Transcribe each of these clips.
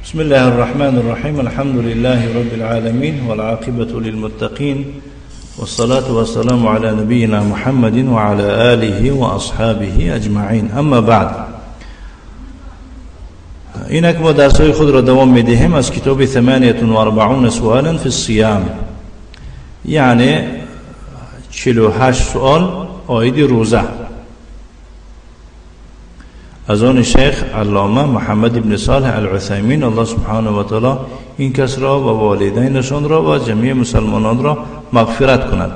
بسم الله الرحمن الرحيم. الحمد لله رب العالمين والعاقبة للمتقين والصلاة والسلام على نبينا محمد وعلى آله وأصحابه أجمعين. أما بعد، اینک ما درس‌های خود را دوام می‌دهیم از کتاب 48 سؤالا فی الصیام، یعنی 48 سؤال عاید روزه، از آن شیخ علامه محمد بن صالح العثیمین، الله سبحانه و تعالی این کس را و والدینشان را و جمیع مسلمانان را مغفرت کند.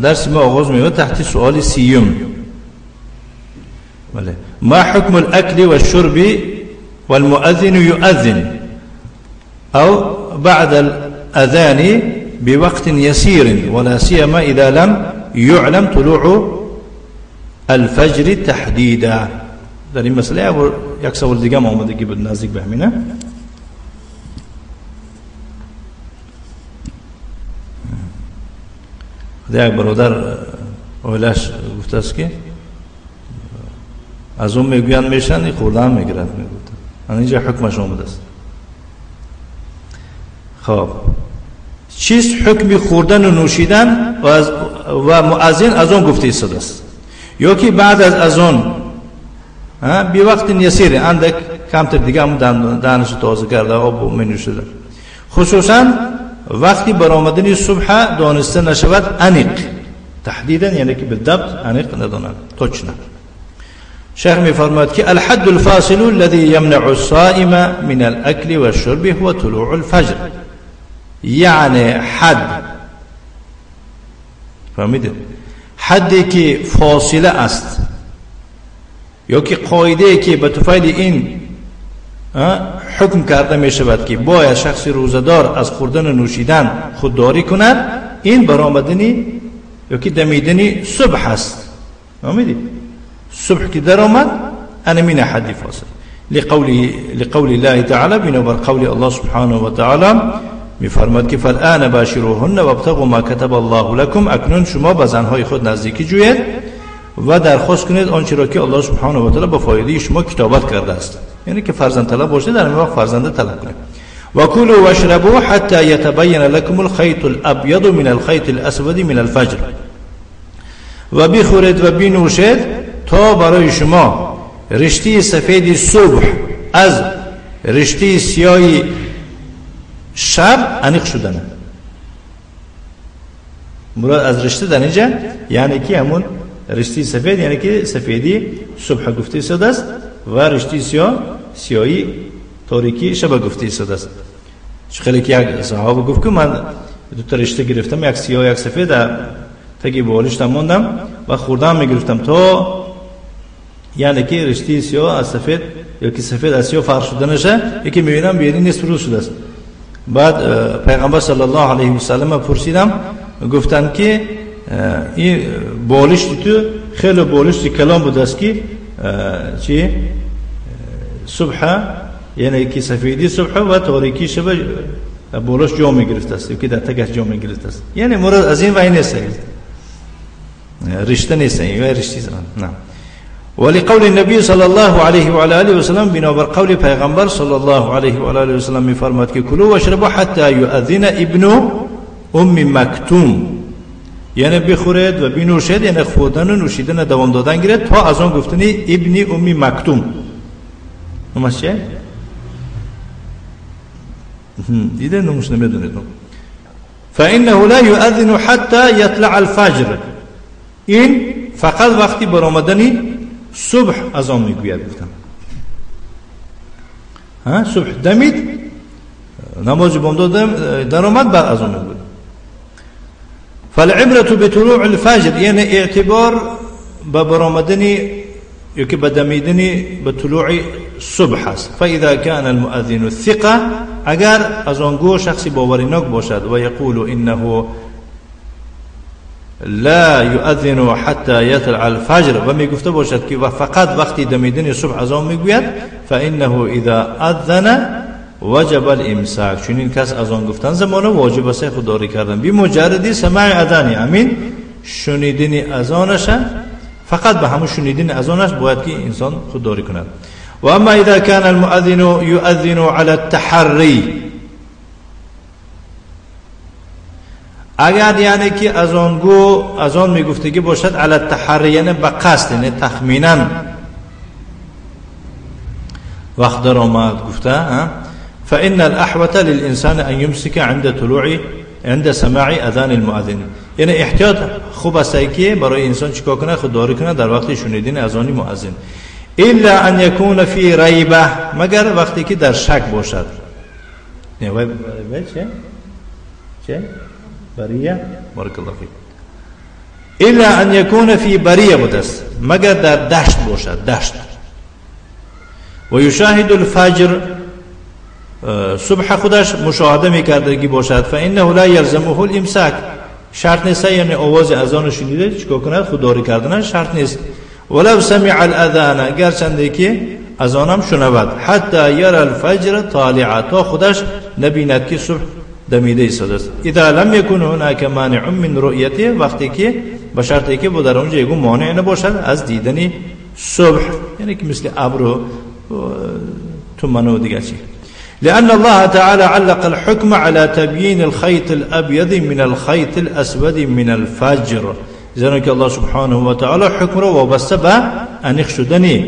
درس ما آغاز می‌شود تحت سؤال سیوم. بله، ما حکم الاکل والشرب والمؤذن يؤذن او بعد الاذان بوقت يسير ولا سيما اذا لم يعلم طلوع الفجر تحدیدا. در این مسئله یک سوال دیگه آمدگی بود نزدیک به همینه. یک برادر اولش گفته است که از اون میگویند میشن خوردن میگیرد، میگفت اینجا حکمش آمده است. خب چیست حکم خوردن و نوشیدن و مؤذن از اون گفته ایستاده است، یا که بعد از اون بی وقت یسیر اندک کمتر دیگه هم دهنش تازه کرده آب می نوشیده، خصوصا وقتی برآمدن صبح دانسته نشود انیق تحدیدا، یعنی که بالضبط انیق ندانند точно. شیخ میفرماید که الحد الفاصل الذي يمنع الصائم من الاكل والشرب هو طلوع الفجر، یعنی حد، فهمیدید، حدی که فاصله است یا که قاعده که به طفیل این حکم کرده می شود که باید شخص روزه‌دار از خوردن و نوشیدن خودداری کند، این برآمدنی یا که دمیدنی صبح است. فهمیدید؟ صبح که در آمد انا من حد فاصل، لقول الله تعالی، بنابر قول الله سبحانه و تعالی میفرماد که فالآن باشروهن وابتغوا ما كتب الله لكم، اکنون شما به زنهای خود نزدیکی جوید و درخواست کنید آنچه را که الله سبحانه و تعالی به فایده شما کتابت کرده است، یعنی که فرزند طلب باشه در این وقت فرزند طلب کنید. و کلوا واشربوا حتى يتبين لكم الخيط الابيض من الخيط الاسود من الفجر، و بخورید و بنوشید تا برای شما رشته سفید صبح از رشته سیاه شب انیق شدنه. مراد از رشته در اینجا یعنی که همون رشته سفید، یعنی که سفیدی صبح گفته شده است و رشته سیاه سیاهی تاریکی شب گفته شده است. خیلی که یک صحابه گفت که من دو تا رشته گرفتم، یک سیاه یک سفید، تگی بالشتم موندم و خوردم میگرفتم تا یعنی که رشته سیاه از سفید یا که سفید از سیاه فرق شده نشه، یکی میبینم بیانی نصف روز شده است. بعد پیغمبر صلی الله علیه و سلم پرسیدم، گفتن که این بالشت تو خیلی بالشت کلام بود است که چی صبح، یعنی که سفیدی صبح و تاریکی شب بالش جا میگرفت است، که در تگش جا میگرفت است. یعنی مراد از این وای نیست، رشته نیست، این رشته نه. ولقول النبي صلى الله عليه وعلى آله وسلم، بنابر قول پیغمبر صلى الله عليه وعلى آله وسلم میفرماد که کلوا واشربوا حتى يؤذن ابن ام مکتوم، یعنی بخورید و بنوشید، یعنی خوردن و نوشیدن دوام دادن گیرد تا از آن گفتنی ابن ام مکتوم. نماش چیه؟ دیده نموش نمیدونید. فإنه لا يؤذن حتى يطلع الفجر، این فقط وقتی برآمدنی صبح از آن میگوید. گفتم ها صبح دمید نماز بامداد در آمد بعد از آن میگوید. فالعبرة بطلوع الفجر، یعنی اعتبار به برآمدنی یا که به دمیدنی به طلوع صبح است. فاذا كان المؤذن الثقه، اگر از آنگو شخصی باوریناک باشد و یقول انه لا يؤذن حتى يطلع الفجر، و میگفته باشد که و فقط وقتی دمیدن صبح اذان میگوید، فانه اذا اذن وجب الامساک، چون این کس اذان گفتن زمان واجب است خودداری کردن بی مجردی سماع اذان، امین شنیدن اذانش، فقط به همون شنیدن اذانش باید که انسان خودداری کند. و اما اذا كان المؤذن يؤذن على التحری، اگر یعنی که از آن گو از آن میگفتگی باشد علی التحری، یعنی به قصد، یعنی تخمینا وقت در آمد گفته، فإن الأحوط للإنسان أن يمسك عند طلوع عند سماع اذان المؤذن، یعنی احتیاط خوب است که برای انسان چیکار کنه؟ خودداری کنه در وقت شنیدن اذان مؤذن. الا ان يكون في ریبه، مگر وقتی که در شک باشد. نه وای چه چه بریه، بارک الله فیک. الا ان يكون في بریه بودست، مگر در دشت باشد، دشت. و یشاهد الفجر، صبح خودش مشاهده میکردگی باشد. فانه لا یلزمه الامساک، شرط نیست، یعنی آواز اذان شنیده چیکار کند؟ خودداری کردن شرط نیست. ولو سمع الاذان، گرچنده که اذانم شنود، حتی یرى الفجر طالعا، تا خودش نبیند که صبح دمیده ایستاده است. اذا لم يكن هناك مانع من رؤیته، وقتی که به شرطی که در اونجا یگون مانع نباشد از دیدن صبح، یعنی که مثل ابر و تمن و دیگه چی. لأن الله تعالى علق الحكم على تبيين الخيط الأبيض من الخيط الأسود من الفجر، زیرا که الله سبحانه و تعالی حکم را وابسته به انیق شدن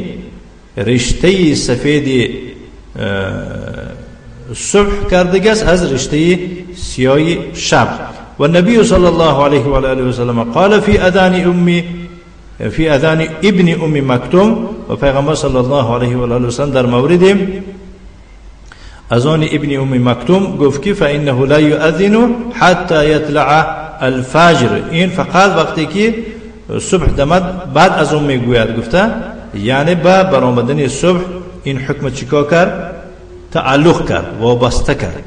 رشته سفید صبح کرده است از رشته سیاه شب. و النبی صلی الله علیه و آله و سلم قال في اذان امی في اذان ابن ام مکتوم، و پیغمبر صلی الله علیه و آله و سلم در مورد اذان ابن ام مکتوم گفت که فانه لا یؤذن حتى یطلع الفجر، این فقط وقتی که صبح دمد بعد از اون میگوید گفته، یعنی با برآمدن صبح این حکم چیکار کرد؟ تعلق کرد، وابسته کرد.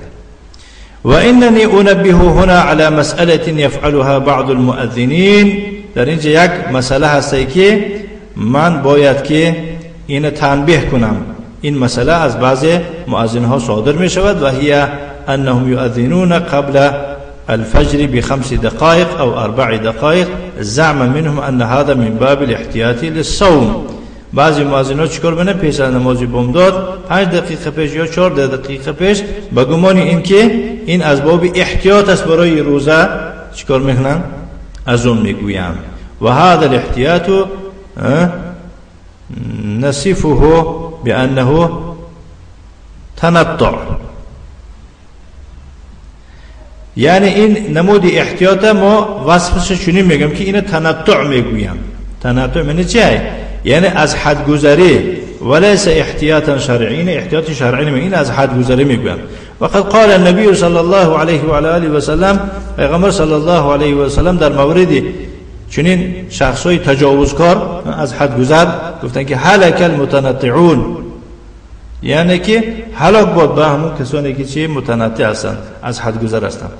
و اننی انبه هنا على مسألة يفعلها بعض المؤذنین، در اینجا یک مسئله هست که من باید که این تنبیه کنم. این مسئله از بعض مؤذن ها صادر می شود و هي انهم يؤذنون قبل الفجر بخمس دقائق او اربع دقائق زعم منهم ان هذا من باب الاحتیاط للصوم. بعضی مؤذن ها چیکار میکنن؟ پیش از نماز بامداد 5 دقیقه پیش یا 4 دقیقه پیش با گمان اینکه این از باب احتیاط است برای روزه چیکار میکنن؟ از اون میگویم. و هذا الاحتیاط نصفه بأنه تنطع، یعنی این نمود احتیاط ما وصفش چنین میگم که اینو تنطع میگویم. تنطع یعنی چه؟ یعنی از حد گذری، وليس احتیاطا شرعی، احتیاط شرعی نمی، این از حد گذری میگویم. وقد قال النبی صلی الله علیه و آله و سلم، پیغمبر صلی الله علیه و سلم در مورد چنین شخصای تجاوزکار از حد گذر گفتن که هلک المتنطعون، یعنی که هلاک باد به همون کسانی که چه متنطع هستند، از حد گذر هستند.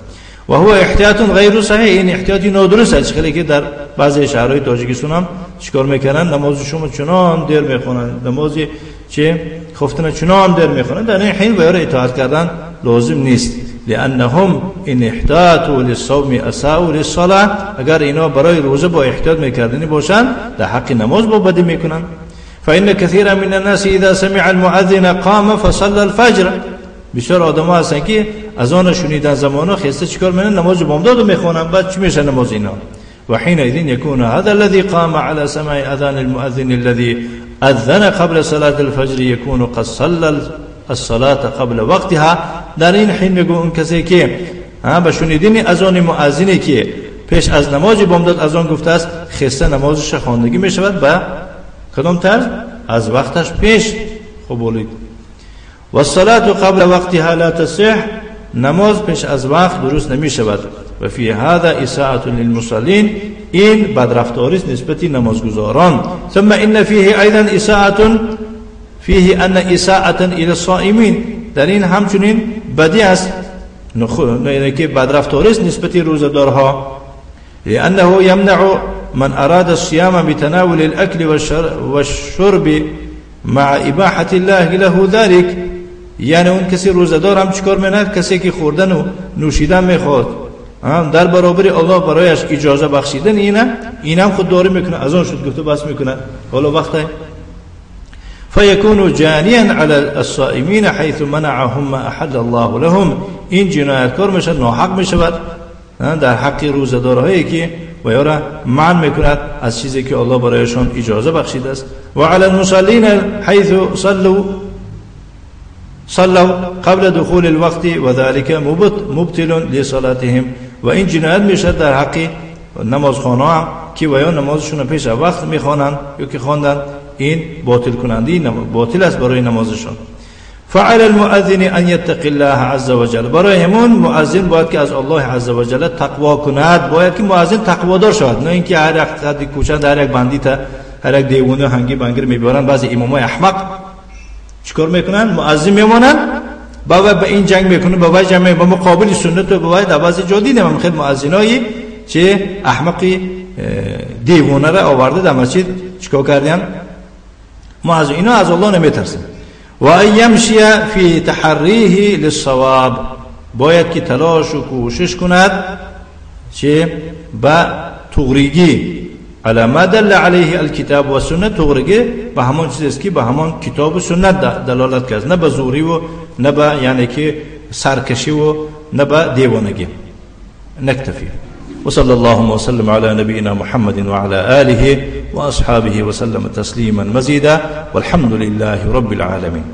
و هو احتیاط غیر صحیح، این احتیاطی نادرست است. خیلی که در بعضی شهرهای تاجیکستان هم چیکار میکنن؟ نماز شما چنان دیر میخونن، نماز چه خفتن چنان دیر میخونن، در این حین باید اطاعت کردن لازم نیست. لانهم ان احتاطوا للصوم اساءوا للصلاه، اگر اینا برای روزه با احتیاط میکردنی باشن در حق نماز با بدی میکنن. فان كثيرا من الناس اذا سمع المؤذن قام فصلى الفجر، بسیار آدم ها هستن که اذان شنیدن زمانا خسته چیکار میکنن؟ نماز بامداد رو میخونن، بعد چی میشه نماز اینا؟ و حينئذ يكون هذا الذي قام على سماع اذان المؤذن الذي اذن قبل صلاة الفجر يكون قد صلى الصلاة قبل وقتها. در این حین میگو اون کسی که به شنیدن اذان مؤذنی که پیش از نماز بامداد اذان گفته است خسته نمازش خواندگی میشود به کدام طرز؟ از وقتش پیش قبولید. و الصلاة قبل وقتها لا تصح، نماز پیش از وقت درست نمی شود. و فی هذا اساءة للمصلین، این بدرفتاری است نسبت نمازگزاران. ثم ان فیه ایضا اساءة، فیه ان اساءة الى الصائمین، در این همچنین بدی است، یعنی که بدرفتاری است نسبت روزه‌دارها. لأنه يمنع من أراد الصيام بتناول الأكل والشرب مع إباحة الله له ذلك، یعنی اون کسی روزه‌دار هم چیکار می‌کند؟ کسی که خوردن و نوشیدن میخواد در برابر الله برایش اجازه بخشیدن، اینه اینم خود داری میکنه، از آن شد گفته بس میکنه حالا وقته. فيكون جانيا على الصائمين حيث منعهم ما أحل الله لهم. این جنایتکار میشد، ناحق میشود در حق روزه‌دارهایی که و یا را منع میکند از چیزی که الله برایشان اجازه بخشیده است. و علی المصلین حيث صلوا قبل دخول الوقت وذلك مبطل لصلاتهم. و این جنایت میشد در حق نمازخوان‌ها هم که و یا نمازشون پیش از وقت میخوانند یا که خواندند، این باطل کننده باطل است برای نمازشون. فعلى المؤذن ان يتقي الله عز وجل. برای همون مؤذن باید که از الله عز وجل تقوا کند، باید که مؤذن تقوادار شود، نه اینکه هر یک قد کوچه در یک بندیت هر یک دیوانه هنگی بنگر میبرن. بعضی امامای احمق چیکار میکنن؟ مؤذن میمونن بابا به این جنگ میکنه، بابا جنگ با مقابل سنت و بابا در بعضی جا دیدم خیلی مؤذنایی چه احمقی دیوانه را آورده در مسجد چیکار کردن؟ مؤذن اینا از الله نمیترسن. و ان یمشی فی تحریه للصواب، باید که تلاش و کوشش کند چه به تغریگی علی ما دل علیه الکتاب و سنت. تغریگی به همان چیز است که به همان کتاب و سنت دلالت کرد، نه به زوری و نه به یعنی که سرکشی و نه به دیوانگی. نکتفی وصلى الله وسلم على نبينا محمد وعلى آله وأصحابه وسلم تسليما مزيدا والحمد لله رب العالمين.